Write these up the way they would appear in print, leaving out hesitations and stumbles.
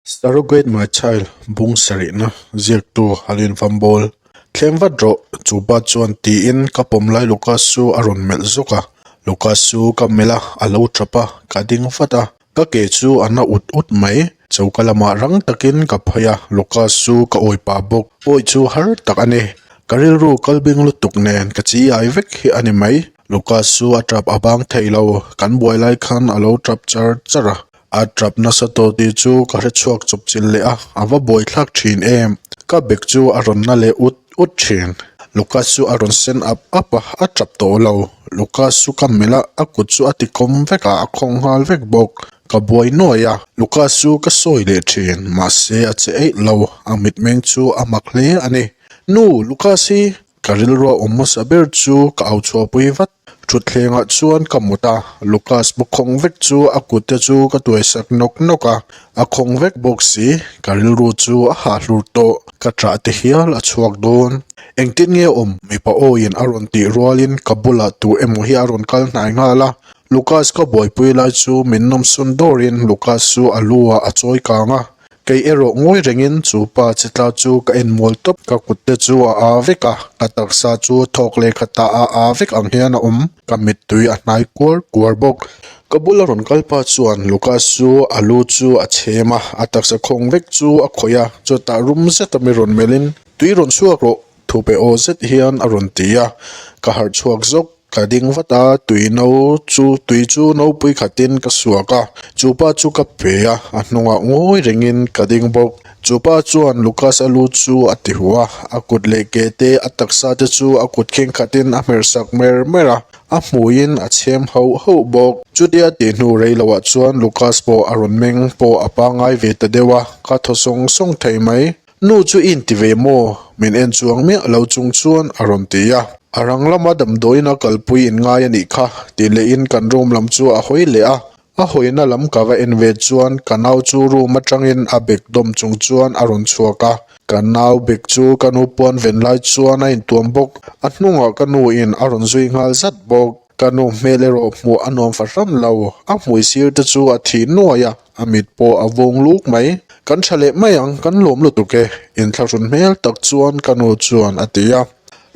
Surrogate My Child bung sarihna ziaktu Halin Fambol, Thleng vat rawh, chu pa chuan tiin ka pawm lai Lucas chu a rawn melh zawk a. Lucas chu ka melh a, a lo tap a, ka ding vat a. Ka ke chu a na ut ut mai. Choka lamah rang takin ka phei a, Lucas chu ka awi pah bawk. Awi chu har tak a ni. Ka rilru kal bing lutuk nen ka chi ai vek hi a ni mai. Lucas chu a tap a bang thei lo, kan buai lai khan a lo tap char char a. A tap nasa tawh tih chu ka hre chhuak chawp chilh leh a, a va buaithlak thin em. Ka bag chu a rawn na leh ut ut thin. Lucas chu a rawn sen ap ap a, a tap tawh lo. Lucas chu ka melh a, a kut chu a ti kawm vek a, a khawng nghal vek bawk. Ka buai nuai a, Lucas chu ka sawi leh thin, mahse a che eih lo, a mitmeng chu a mak hle a ni. Nu, Lucas hi ka rilru a awm hmasa ber chu ka au chhuahpui vat. Thutthlengah chuan ka mut a, Lucas bawk khawng vek chu a kut te chu ka tuai sak nawk nawk a, a khawng vek bawk si, ka rilru chu a hah hlur tawh, ka ṭah te hial a chhuak dawn. Engtin nge awm? Mipa awiin a rawn tih rualin ka bulah tu emaw hi a rawn kal hnai nghal a, Lucas ka buaipui lai chu min nawmsawn dawrin Lucas chu a lu ah a chawi kang a, Kei erawh ngawi rengin chu pa che tla chu ka en mual tawp, ka kut te chu a aa vek a, ka taksa chu thawk leh khatah a aa vek ang hian a awm, ka mittui a hnai kuar kuar bawk. Ka bula rawn kal pa chuan Lucas chu a lu chu a chhem a, a taksa khawng vek chu a khawih a, chutah rum zeta mi rawn melhin, Tui rawn chhuak rawh, thupe aw zet hian a rawn ti a, ka harh chhuak zawk. Ka ding vat a, tui no chu tui chu nopui khatin ka suak a, chu pa chu ka pe a, a hnungah ngawi rengin ka ding bawk. Chu pa chuan Lucas a lu chu a ti huh a, a kut leh ke te a taksa te chu a kut kheng khatin a hmer sak mer mer a, a hmuiin a chhem hauh hauh bawk. Chutia tih hnu rei loah chuan Lucas pawh a rawn meng pawh a pangngai ve ta deuh a, ka thaw sawng sawng thei mai. Nu chu i inti ve maw? Min en chuang miah lo chung chuan a rawn ti a. A rang lama damdawiin a kalpui in ngai a nih kha tih lehin kan room lam chu a hawi leh a. A hawina lam ka va en ve chuan ka nau chu room atangin a bag dawm chung chuan a rawn chhuak a. Ka nau bag chu ka nu puan ven lai chuan a intuam bawk. A hnungah ka nu in a rawn zui nghal zat bawk. Ka nu hmel erawh hmuh a nuam fahram lo, a hmui sir te chu a thih nuai a, a mit pawh a vawng luk mai. Kan tha leh mai ang, kan lawm lutuk e, inthlahrun hmel tak chuan ka nu chuan a ti a.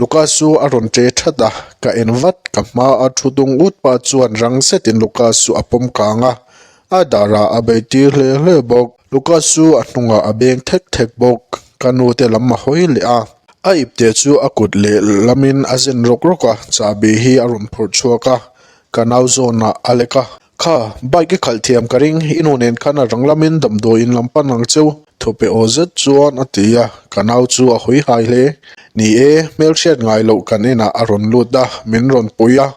Lucas chu a rawn ṭe that a, ka en vat, ka hma a thu dung ut pah chuan rang zetin Lucas chu a pawm kang a, a darah a bei tir hle hle bawk. Lucas chu a hnungah a beng thek thek bawk, ka nu te lam a hawi leh a. A ipte chu a kut leh lamin a zen rawk rawk a, chahbi hi a rawn phawrh chhuak a, ka nau zawnah a lek a. Kha, bike i khalh thiam ka ring, i nu nen khan a rang lamin damdawi in lam pan ang cheu, thupe aw zet chuan a ti a, ka nau chu a hawi hai hle. Ni e, hmelhriat ngai loh kan inah a rawn lut a, min rawn pui a,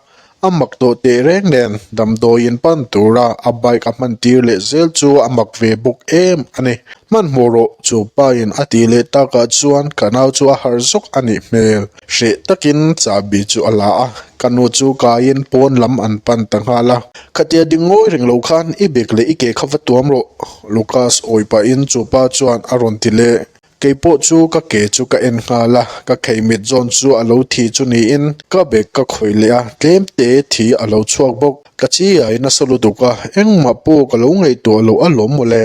A mak tawh teh reng nen damdawi in pan tura a bike a hman tir leh zel chu a mak ve bawk em a ni. Hmanhmawh rawh chu pa in a tih leh takah chuan ka nau chu a harh zawk a nih hmel. Hreh takin chahbi chu a la a, ka nu chu kaiin pawn lam an pan ta nghal a. Khatia ding ngawi reng lo khan i bag leh i ke kha va tuam rawh Lucas awi pahin chu pa chuan a rawn ti leh. Kei pawh chu ka ke chu ka en nghal a, ka khei mit zawn chu a lo thi chu niin ka bag ka khawih leh a, tlem te thi a lo chhuak bawk. Ka chi ai nasa lutuk a, engmah pawh ka lo ngaihtuah loh alawm mawle.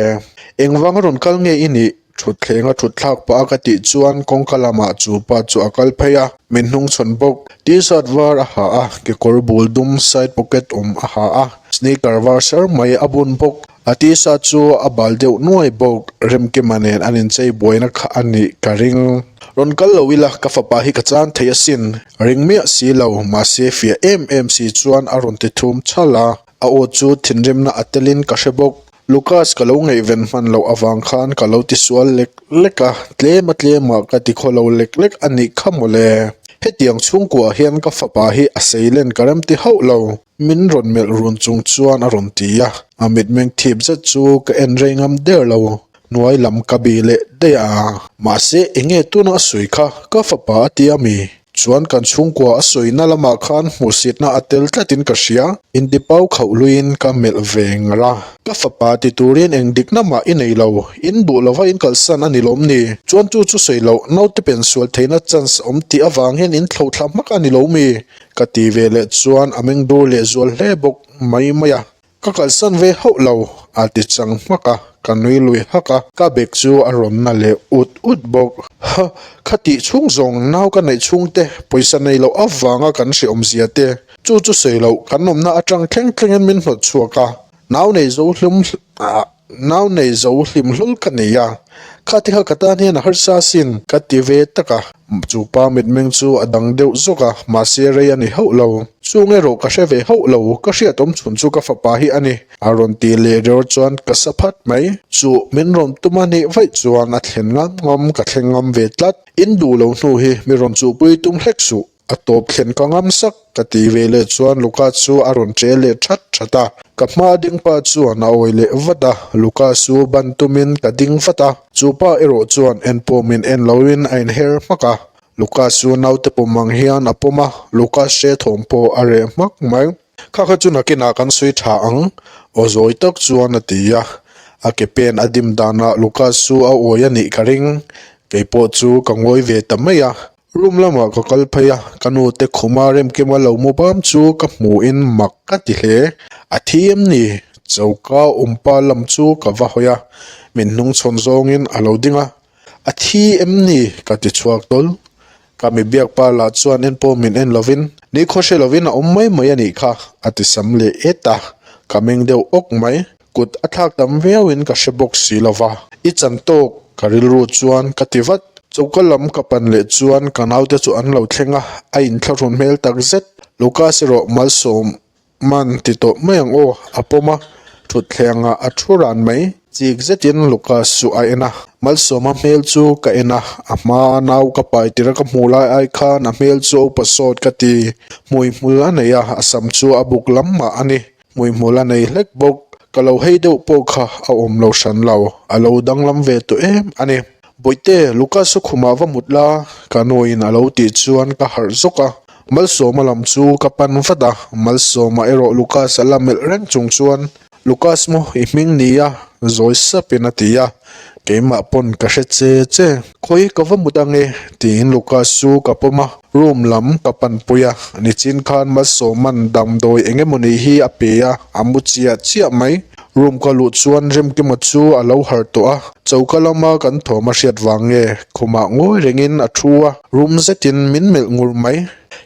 Engvang a rawn kal nge i nih? Thutthleng a thut thlak pah a ka tih chuan kawngka lamah chu pa chu a kal phei a, min hnungchhawn bawk. T-shirt var a ha a, kekawr bul dum side pocket awm a ha a, sneaker var ser mai a bun bawk. A tisa chu a bal deuh nuai bawk, Remkima nen an inchei buaina kha a nih ka ring. Rawn kal lo ila ka fapa hi ka chan thei asin, ring miah si lo, mahse fiah em em si chuan a rawn ti thum chhal a, a aw chu thinrimna a telin ka hre bawk. Lucas ka lo ngaihven hman loh avang khan ka lo tisual lek lek a, tlem a tlemah ka ti khaw lo lek lek a nih kha mawle. Hetiang chhungkuaah hian ka fapa hi a seilen ka remti hauh lo. Min rawn melh run chung chuan a rawn ti a, a mitmeng thip zet chu ka en rei ngam der lo, hnuai lam ka bih leh daih a. Mahse enge tuna a sawi kha ka fapa a ti a mi? Chuan kan chhungkua a sawina lamah khan hmuhsitna a tel tlatin ka hria, intipau khauh luiin ka melh ve ngar a. Ka fapa ti turin eng dikna mah i nei lo, in duh lova in kalsan a ni lawm ni? Chuan chu chu sawi loh, naute pen sual theihna chance awm tih avang hian in thlohthla hmak a ni lo mi? Ka ti ve leh chuan a meng dur leh zual hle bawk mai mai a, ka kalsan ve hauh lo a ti chang hmak a. Ka nui lui hak a, ka bag chu a rawn na leh ut ut bawk. Ha, khatih chhung zawng nau ka neih chhungte pawisa nei loh avanga kan hre awmzia te, chu chu sawi loh kan awmna atang thleng thlengin min hnawt chhuak a, nau nei zo hlum nau nei zo hlim hlul ka nei a, khati kha ka tan hian a harsa asin ka ti ve tak a, chu pa mitmeng chu a dang deuh zawk a, mahse rei a ni hauh lo. Chung erawh ka hre ve hauh lo, ka hriat awm chhun chu ka fapa hi a ni. A rawn ti leh riau chuan ka sa phat mai. Chu min rawn tum a nih vaih chuan a thlen ngam ngam ka thleng ngam ve tlat. In duh lo hnu hi mi rawn chuhpui tum hlek suh. A tawp thlen ka ngam sak ka ti ve leh chuan Luka chu a rawn che leh that that a. Ka hma ding pa chuan a awi leh vat a, Luka chu ban tumin ka ding vat a. Chu pa erawh chuan en pawh min en loin a inher hmak a. Luka chu naute pawm ang hian a pawm a, Luka hre thawm pawh a reh hmak mai. Kha kha chu nakinah kan sawi tha ang, aw zawi tak chuan a ti a. A ke pen a dim danah Lucas chu a awi a nih ka ring. Kei pawh chu ka ngawi ve ta mai a. Room lamah ka kal phei a, ka nu te khuma Remkima lo mu bam chu ka hmuhin mak ka ti hle. A thi em ni? Choka awmpa lam chu ka va hawi a, min hnungchhawn zawngin a lo ding a. A thi em ni? ka ti chhuak tawl. Ka mi biak pa lah chuan en pawh min en lovin, Ni khaw hre lovin a awm mai mai a nih kha, a ti sam leh et a. Ka meng deuh awk mai. Kut a thlak tam viauin ka hre bawk si lo va. I chan tawk, ka rilru chuan ka ti vat. Choka lam ka pan leh chuan ka naute chu an lo thleng a, a inthlahrun hmel tak zet. Lucas erawh malsawm Man ti tawh mai ang aw, a pawm a, thutthlengah a thu ran mai. Chik zetin Lucas chu a en a, Malsawma hmel chu ka en a, a hma nau ka pai tir a ka hmuh lai ai khan a hmel chu a upa sawt ka ti. Hmuihmul a nei a, a sam chu a buk lam mah a ni. Hmuihmul a nei hlek bawk. Ka lo hei deuh pawh kha a awm lo hran lo, a lo danglam ve tawh em a ni. Bawihte, Lucas chu khumah va mut la, ka nuin a lo tih chuan ka harh zawk a. Malsawma lam chu ka pan vat a, Malsawma erawh Lucas a la melh reng chung chuan, Lucas maw i hming nia? zawi sapin a ti a, keimah pawn ka hre che che. Khawi ka va mut ange? tiin Lucas chu ka pawm a, room lam ka panpui a, nichin khan Malsawma'n damdawi eng emawni hi a pe a, a mu chiah chiah mai. Room ka luh chuan Remkima chu a lo harh tawh a, choka lama kan thawm a hriat vang nge khumah ngawi rengin a thu a, rum zetin min melh ngur mai.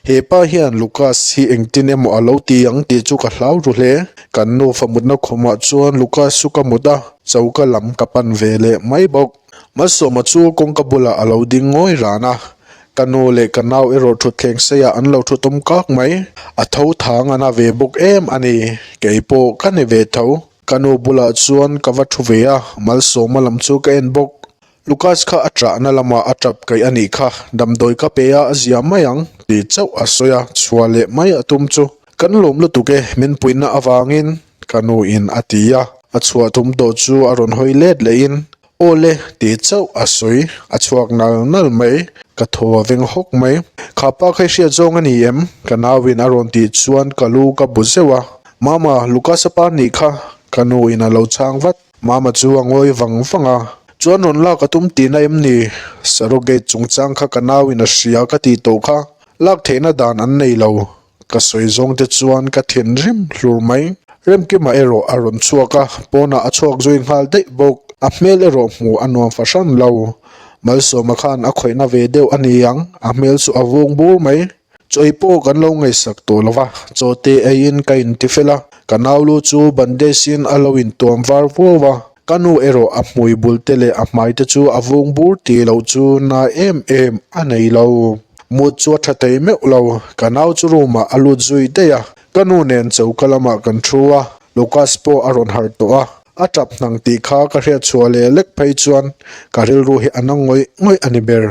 He pa hian Lucas hi engtin emaw a lo ti ang tih chu ka hlau ru hle. Kan nufa mutna khumah chuan Lucas chu ka mut a, choka lam ka pan ve leh mai bawk. Malsawma chu kawngka bulah a lo ding ngawi ran a, ka nu leh ka nau erawh thutthleng seiah an lo thu tawm kak mai. A tho thang a na ve bawk em a ni, kei pawh ka ni ve tho. Ka nu bulah chuan ka va thu ve a, Malsawma lam chu ka en bawk. Lucas kha a ṭahna lamah a ṭap kaih a nih kha, damdawi ka pe a a zia mai ang tih chauh a sawi a, chhuah leh mai a tum chu. Kan lawm lutuk e, min puihna avangin ka nuin a ti a, a chhuah tum tawh chu a rawn hawi let lehin Aw le tih chauh a sawi, a chhuak nal nal mai, ka thaw a veng hawk mai. Kha pa kha i hriat zawng a ni em? Ka nauin a rawn tih chuan ka lu ka bu zeuh a, Mama, Lucas-a pa nih kha ka nuin a lo chhang vat. Mama chu a ngawi vang vang a, Chuan rawn lak a tum tihna em ni? Surrogate chungchang kha ka nauin a hria ka tih tawh kha, lak theihna dan an nei lo. Ka sawi zawng te chuan ka thinrim hlur mai. Remkima erawh a rawn chhuak a, pawnah a chhuak zui nghal daih bawk. A hmel erawh hmuh a nuam fahran lo. Malsawma khan a khawihna ve deuh a ni ang, a hmel chu a vung bur mai. Chaw ei pawh kan lo ngaihsak tawh lo va, chaw te eiin ka inti fel a, ka nau lu chu bandage in a lo intuam var vuau a, ka nu erawh a hmui bul te leh a hmai te chu a vung bur tih loh chu na em em a nei lo. Mut chu a tha thei meuh lo, ka nau chu room ah a lut zui daih a, ka nu nen choka lamah kan thu a, Lucas pawh a rawn harh tawh a, a tap hnang tih kha ka hriat chhuah leh lek phei chuan ka rilru hi a na ngawih ngawih a ni ber.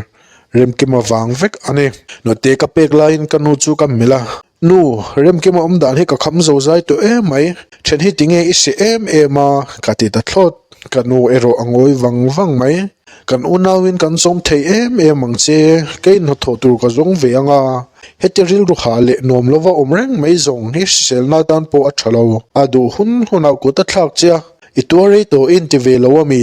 Remkima vang vek a ni. Nute ka pek laiin ka nu chu ka melh a, Nu, Remkima awm dan hi ka kham zo zai tawh em mai, then hi tinge i hre em em a, ka ti ta thlawt. Ka nu erawh a ngawi vang vang mai. Kan unauin kan zawm thei em em ang che, kei hnathawh tur ka zawng ve ang a, heti rilru hah leh nuam lova awm reng mai zawng hi hriselna atan pawh a tha lo. A duh hun hunah kut a thlak che a, i tuar rei tawh i inti ve lo a mi?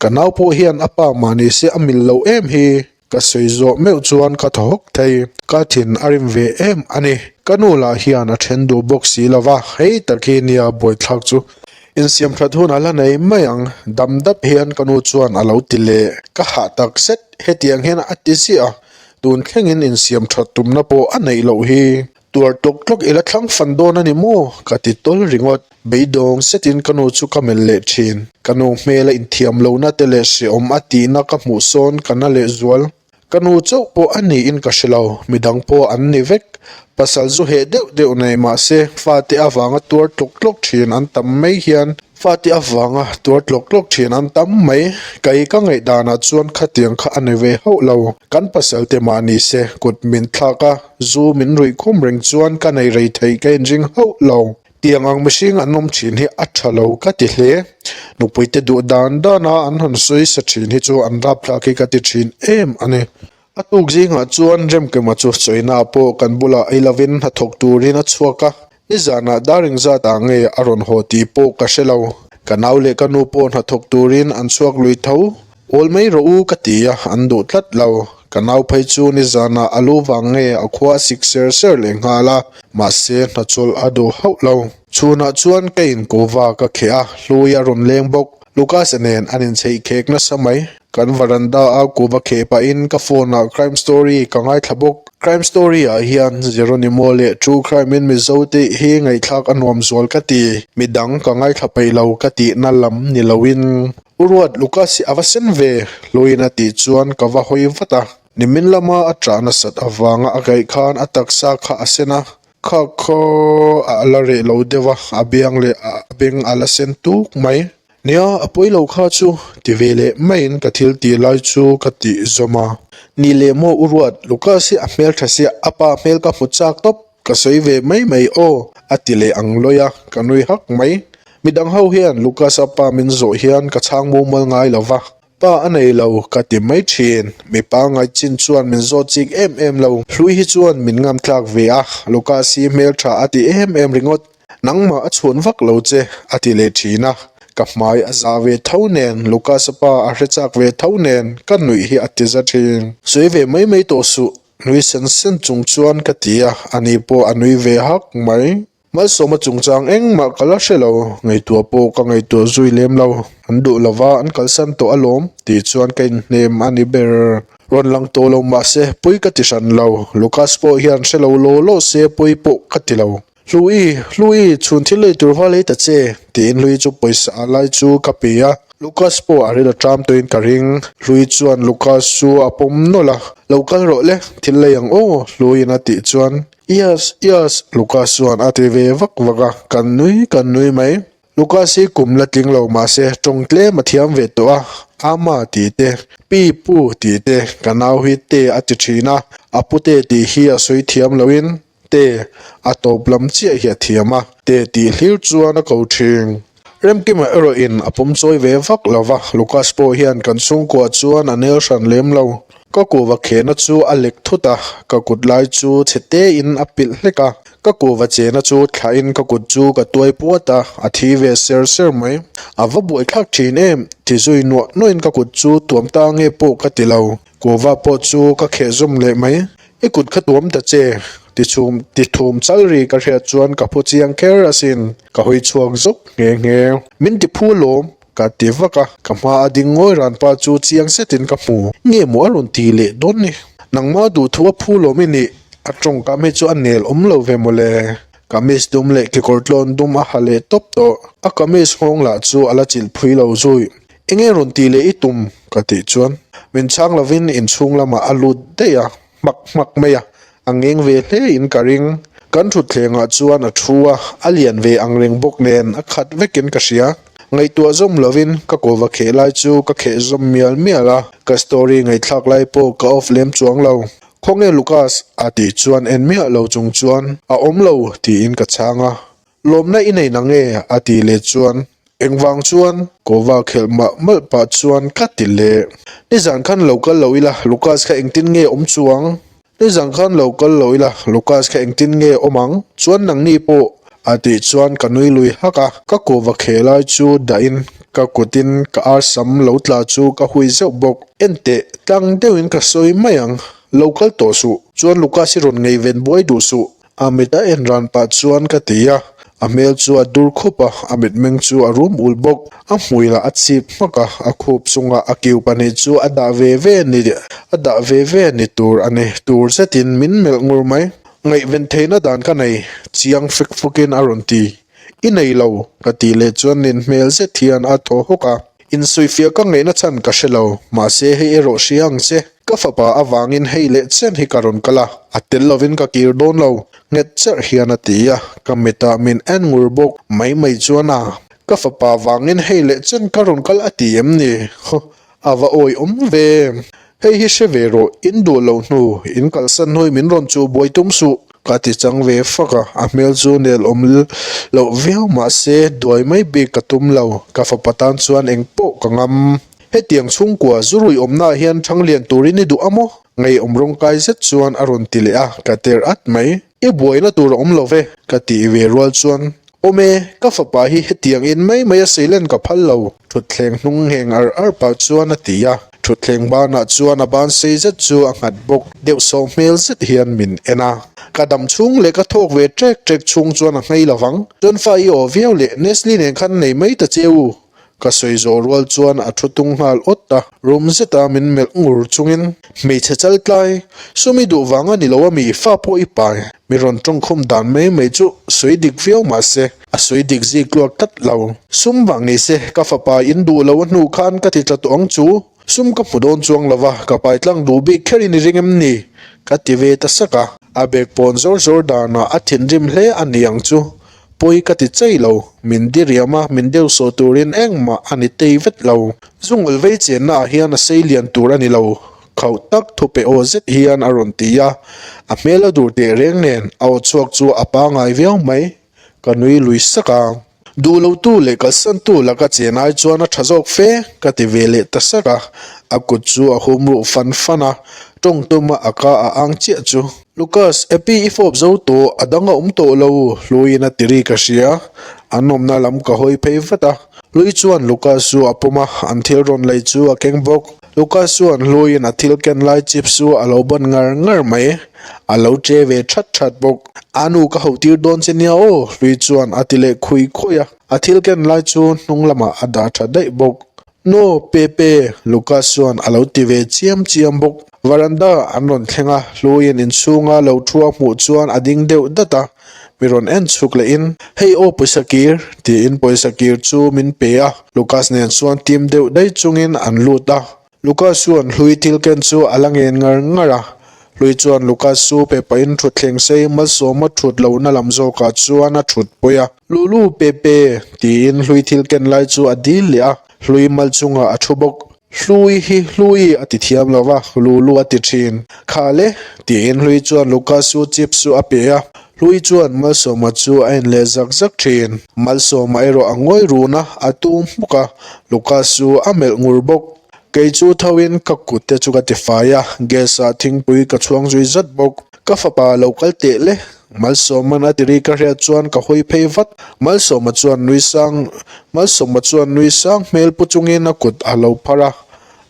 Ka nau pawh hian a pa mah ni se a mil lo em hi. Ka sawi zawh meuh chuan ka thaw hawk thei. Ka thin a rim ve em a ni. Ka nu lah hian a then duh bawk si lo va, hei tak hi nia buaithlak chu. Insiam that hun a la nei mai ang, dam dap hian ka nu chuan a lo ti leh. Ka hah tak zet, hetiang hian a ti ziah a, tun thlengin insiam that tumna pawh a neih loh hi. Tuar tlawk tlawk ila thlang fan dawn a ni maw? ka ti tawl ringawt. Beidawng zetin ka nu chu ka melh leh thin. Ka nu hmela inthiam lohna te leh hrehawm a tihna ka hmuh sawn ka na lehzual. Ka nu chauh pawh a niin ka hre lo, midang pawh an ni vek. Pasal zu heh deuh deuh nei mahse fate avanga tuar tlawk tlawk thin an tam mai hian fate avanga tuar tlawk tlawk thin an tam mai. Kei ka ngaihdanah chuan khatiang kha a ni ve hauh lo. Kan pasal te mah ni se kut min thlak a, zu min ruih khum reng chuan ka nei rei theih ka inring hauh lo. Tiang ang mihring an awm thin hi a tha lo ka ti hle. Nupuite duh dan dana an han sawi sa thin hi chu an rapthlak hi ka ti thin em a ni. A tuk zingah chuan Remkima chu sawina pawh kan bulah ei lovin hnathawk turin a chhuak a, nizanah dar engzat ah nge a rawn haw tih pawh ka hre lo. Ka nau leh ka nu pawh hnathawk turin an chhuak lui tho. Awl mai rawh u ka ti a, an duh tlat lo. Ka nau phei chu nizanah a lu vang nge a khua a sik ser ser leh nghal a, mahse hnachawlh a duh hauh lo. Chhunah chuan ka inkuva ka kheh a, hlui a rawn leng bawk. Lucas-a nen an inchheih khek nasa mai. Kan varanda a kuva kheh pahin ka phone ah crime story ka ngaithla bawk. Crime story ah hian Jeronimo leh true crime in Mizo tih hi ngaihthlak a nuam zual ka ti. Midang ka ngaithla peih lo ka tihna lam ni loin. U Ruat, Lucas hi a va sen ve, Hluiin a tih chuan ka va hawi vat a. Nimin lama a ṭah nasat avanga a kaih khan a taksa kha a sen a, kha khaw a la reh lo deuh a, a biang leh a beng a la sen tuk mai. Nia, a pawi lo kha chu, ti ve leh maiin ka thil tih lai chu ka tih zawm a. Ni leh maw U Ruat, Lucas hi a hmelṭha sia, a pa hmel ka hmu chak tawp. Ka sawi ve mai mai aw, a ti leh ang lawi a, ka nui hak mai. Midang ho hian Lucas-a pa min zawh hian ka chhang mumal ngai lo va, pa a nei lo ka ti mai thin. Mipa ngai chin chuan min zawt chik em em lo. Hlui hi chuan min ngam tlak ve a, Lucas hi hmeltha a ti em em ringawt. Nangmah a chhuan vak lo che, a ti leh thin a. Ka hmai a zah ve tho nen, Lucas-a pa a hre chak ve tho nen, ka nuih hi a ti za thin. Sawi ve mai mai tawh suh, Nui sen sen chung chuan ka ti a, ani pawh a nui ve hak mai. Malsawma chungchang engmah ka la hre lo, ngaihtuah pawh ka ngaihtuah zui lem lo. An duh lova an kalsan tawh alawm tih chuan ka inhnem a ni ber. Rawn lang tawh lo mahse pawi ka ti hran lo, Lucas pawh hian hre lo law law se pawi pawh ka ti lo. Hlui, Hlui, chhun thil lei tur va lei ta che, tiin Hlui chu pawisa a lai chu ka pe a. Lucas pawh a ril a ṭam tawhin ka ring. Hlui chuan Lucas chu a pawm nawlh a, Lo kal rawh le, thil lei ang aw, Hluiin a tih chuan, Yes, yes, Lucas chuan a ti ve vak vak a, kan nui kan nui mai. Lucas hi kum la tling lo mahse tawng tlem a thiam ve tawh a, Ama tih te, Pi pu tih te, ka nau hi te a ti thin a, a pute tih hi a sawi thiam loin, Te, a tawp lam chiah hi a thiam a, te tih hlir chuan a ko thin. Remkima erawhin a pawm chawi ve vak lo va, Lucas pawh hian kan chhungkua chuan a nel hran lem lo. Ka kuva khehna chu a lek thut a, ka kut lai chu chhe tein a pilh hlek a, ka kuva chehna chu thlahin ka kut chu ka tuai puat a, a thi ve ser ser mai. A va buaithlak thin em, ti zui nuah nuahin ka kut chu tuam ta nge pawh ka ti lo. Kuva pawh chu ka kheh zawm leh mai. I kut kha tuam ta che, ti chhum ti thum chal ri ka hriat chuan ka phu chiang kher asin, ka hawi chhuak zawk nghe nghe. Min ti phu lawm, ka ti vak a, ka hma a ding ngawi ran pa chu chiang zetin ka hmu. Nge maw a rawn ti leh dawn ni? Nangma duhthu a phu lawm i nih, a tawngkam hi chu a nel awm lo ve mawle. Kamis dum leh kekawr tlawn dum a ha leh tawp tawh, a kamis nghawng lah chu a la chilh phui lo zui. Enge rawn ti leh i tum? ka tih chuan min chhang lovin inchhung lamah a lut daih a, hmak hmak mai a, a ngeng ve hle in ka ring. Kan thutthlengah chuan a thu a, a lian ve ang reng bawk nen a khat vekin ka hria. Ngaihtuah zawm lovin ka kawva kheh lai chu ka kheh zawm mial mial a, ka story ngaihthlak lai pawh ka off lem chuang lo. Khawnge Lucas? a tih chuan en miah lo chung chuan a awm lo tiin ka chhang a. Lawmna i nei nang e a tih leh chuan engvang chuan kawva khelh malh malh pah chuan ka ti leh. Nizan khan lo kal lo ila Lucas kha engtin nge awm chuang? Nizan khan lo kal lo ila Lucas kha engtin nge awm ang? Chuan nangni pawh a tih chuan ka nui lui hak a, ka kawva kheh lai chu dahin ka kutin ka arsam lo tla chu ka hui zeuh bawk. Enteh, tlang deuhin ka sawi mai ang, lo kal tawh suh. Chuan Lucas i rawn ngeiven buai duh suh. A mit a en ran pah chuan ka ti a. A hmel chu a dur khup a, a mitmeng chu a rum ul bawk. A hmui lah a chip hmak a, a khup chungah a kiu pahnih chu a dah ve ve ni a dah ve ve ni tur a ni. Tur zetin min melh ngur mai. Ngaihven theihna dan ka nei, chiang fek fawkin a rawn ti. I nei lo, ka tih leh chuan nin hmel zet hian a thaw hawk a. Insawifiah ka ngaihna chhan ka hre lo, mahse hei erawh hria ang che. Ka fapa avangin hei leh chen hi ka rawn kal a, a tel lovin ka kir dawn lo, nghet cherh hian a ti a, ka mitah min en ngur bawk mai mai chuan a, ka fapa vangin hei leh chen ka rawn kal a ti em ni? Huh, a va awi awm ve. Hei hi hre ve rawh, in duh lo hnu, in kalsan hnuai min rawn chu buai tum suh, ka ti chang ve fak a, a hmel chu nel awm loh viau mah se duai mai bik ka tum lo, ka fapa tan chuan eng pawh ka ngam. Hetiang chhungkua zurui awmnaah hian ṭhanglian turin i duh a maw? Ngeiawm rawngkai zet chuan a rawn ti leh a, ka ter at mai. I buaina tur a awm lo ve, ka tih ve rual chuan, Awm e, ka fapa hi hetiang in mai mai a seilen ka phal lo, ṭhutthleng hnung ngheng ar ar pah chuan a ti a. Ṭhutthleng banah chuan a ban sei zet chu a nghat bawk, deuh sawh hmel zet hian min en a. Ka dam chhung leh ka thawk ve ṭek ṭek chhung chuan a nghei lovang. Chuan fa i aw viau leh Nestle nen khan nei mai ta che u, Ka sawi zawh rual chuan a thu tung nghal awt a, rum zeta min melh ngur chungin, Hmeichhe chal tlai, sum i duh vang a ni lo a mi, fa pawh i pai. Mi rawn tawngkhum dan mai mai chu sawi dik viau mah se, a sawi dik zik tluak tlat lo. Sum vang ni se, ka fapa in duh lo a hnu khan ka ti tla tawh ang chu. Sum ka hmu dawn chuang lo va, ka pai tlang duh bik kherin i ring em ni? Ka ti ve ta sak a. A bag pawn zawr zawr danah a thinrim hle a ni ang chu. Pawi ka ti chei lo, min diriam a, min deuh sawh turin engmah a ni tei vet lo. Zungul vei chenna ah hian a sei lian tur a ni lo, khauh tak thupe aw zet hian a rawn ti a. A hmel a dur teh reng nen a aw chhuak chu a pangai viau mai, ka nui lui sak a. Duh lo tu leh kalsan tu laka chen ai chuan a tha zawk fe, ka ti ve leh ta sak a. A kut chu a hum ruh fan fan a, tawng tuma a ka a ang chiah chu. Lucas, Epi i fawp zo tawh, a dang a awm tawh lo, Hluiin a ti ri ka hria. An awmna lam ka hawi phei vat a. Hlui chuan Lucas chu a pawm a, an thil rawn lei chu a keng bawk. Lucas chuan Hluiin a thil ken lai chips chu a lo ban ngar ngar mai. A lo che ve that that bawk. A nu ka ho tir dawn che nia aw, Hlui chuan a ti leh khui khui a. A thil ken lai chu hnung lamah a dah tha daih bawk. No, Pepe, Lucas chuan a lo ti ve chiam chiam bawk. Varanda an rawn thleng a, Hluiin inchhunga lo thu a hmuh chuan a ding deuh dat a, mi rawn en chhuk lehin, Hei aw pawisa kir, tiin pawisa kir chu min pe a, Lucas nen chuan tim deuh daih chungin an lut a. Lucas chuan Hlui thil ken chu a la ngen ngar ngar a, Hlui chuan Lucas chu pe pahin thutthleng sei malsawma thut lohna lam zawkah chuan a thut pawi a. Lulu Pepe, tiin hlui thil ken lai chu a dil leh a, hlui mal chungah a thu bawk. Hlui hi hlui a ti thiam lo va, Lulu a ti thin. Kha le, tiin hlui chuan Lucas chu chips chu a pe a, hlui chuan Malsawma chu a en leh zak zak thin. Malsawma erawh a ngawi run a, a tum hmuk a, Lucas chu a melh ngur bawk. Kei chu tho in ka kut te chu ka ti fai a, gas ah thingpui ka chhuang zui zat bawk. Ka fapa lo kal teh le, Malsawma'n a ti ri ka hriat chuan ka hawi phei vat. Malsawma chuan nui sang Malsawma chuan nui sang hmel pu chungin a kut a lo phar a,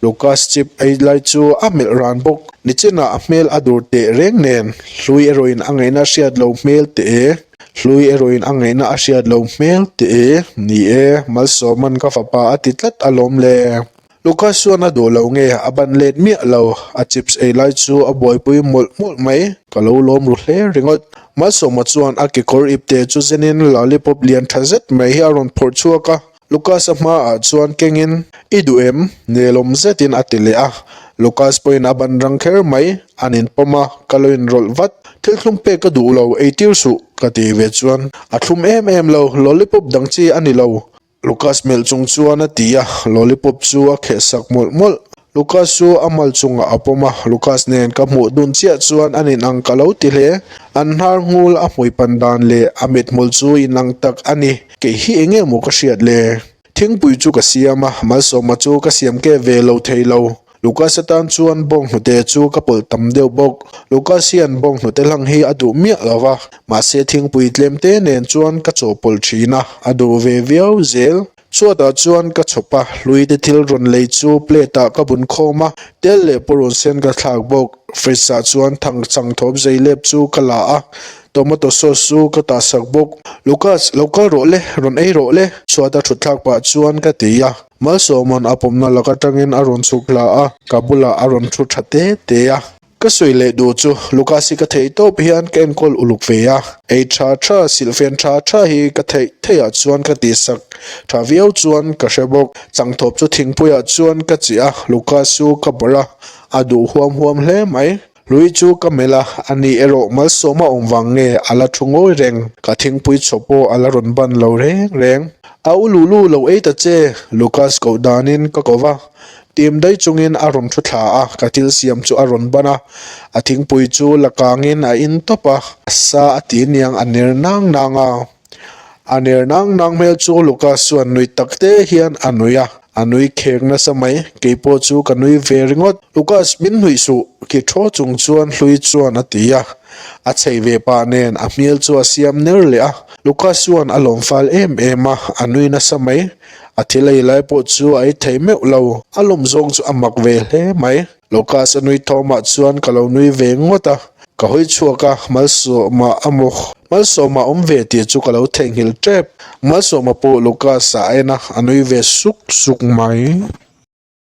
Lucas chip ei lai chu a melh ran bawk. Nichinah a hmel a dur teh reng nen, hlui erawhin a ngaihna hriat lo hmel teh e. Hlui erawhin a ngaihna a hriat lo hmel teh e. Ni e, Malsawma'n ka fapa a ti tlat alawm le. Lucas chuan a duh lo nge a ban let miah lo, a chips ei lai chu a buaipui mawlh mawlh mai, ka lo lawm ru hle ringawt. Malsawma chuan a kekawr ipte chu zenin lollipop lian tha zet mai hi a rawn phawrh chhuak a, Lucas-a hmaah chuan kengin, I duh em? Nelawm zetin a ti leh a, Lucas pawhin a ban rang kher mai, an inpawm a, ka lo inrawlh vat. Thil thlum pek ka duh lo, eitir suh, ka ti ve chuan, A thlum em em lo, lollipop dang chi a ni lo, Lucas melh chung chuan a ti a, lollipop chu a kheh sak mawlh mawlh. Lucas chu a mal chungah a pawm a, Lucas nen ka hmuh dun chiah chuan an inang ka lo ti hle. An hnar nghul a hmui pan dan leh a mithmul chu inang tak a ni. Kei hi eng nge maw ka hriat le? Thingpui chu ka siam a, Malsawma chu ka siam keh ve lo thei lo. Lucas atan chuan bawnghnute chu ka pawlh tam deuh bawk. Lucas hian bawnghnute hlang hi a duh miah lo va, mahse thingpui tlem te nen chuan ka chawhpawlh thin a, a duh ve viau zel. Chhuatah chuan ka chhawp a, hlui te thil rawn lei chu plate ah ka bun khawm a, tel leh purun sen ka thlak bawk. Fridge ah chuan thang chang thawm zei lep chu ka la a, tomato sauce chu ka tah sak bawk. Lucas, lo kal rawh le, rawn ei rawh le, chhuat a thut thlak pah chuan ka ti a. Malsawma'n a pawmna lak atangin a rawn chhuk hla a, ka bulah a rawn thu tha te te a. Ka sawi leh duh chu Lucas hi ka theih tawp hian ka enkawl uluk ve a, ei tha tha, silhfen tha tha hi ka theih theih ah chuan ka tihsak tha viau chuan ka hre bawk. Changthawp chu thingpui ah chuan ka chih a, Lucas chu ka bawrh a, a duh huam huam hle mai. Hlui chu ka melh a, ani erawh malsawm a awm vang nge a la thu ngawi reng, ka thingpui chhaw pawh a la rawn ban lo reng reng. A u Lulu lo ei ta che, Lucas koh danin ka ko va, Tim daih chungin a rawn thu thla a, ka thil siam chu a rawn ban a, a thingpui chu la kangin a in tawp a, a sa a ti niang a ner nang nang a. A ner nang nang hmel chu Lucas chuan nui tak te hian a nui a, a nui khek nasa mai, keipawh chu ka nui ve ringawt. Lucas min hnuih suh, khi thaw chung chuan hlui chuan a ti a, a chei ve pah nen a hmel chu a siam ner leh a, Lucas chuan a lawm fal em em a, a nui nasa mai. A thil ei lai pawh chu a ei thei meuh lo, a lawm zawng chu a mak ve hle mai. Lucas a nui thawmah chuan ka lo nui ve ngawt a, ka hawi chhuak a, Malsawma a maw? Malsawma awm ve tih chu ka lo theihnghilh tep. Malsawma pawh Lucas-a a en a, a nui ve suk suk mai.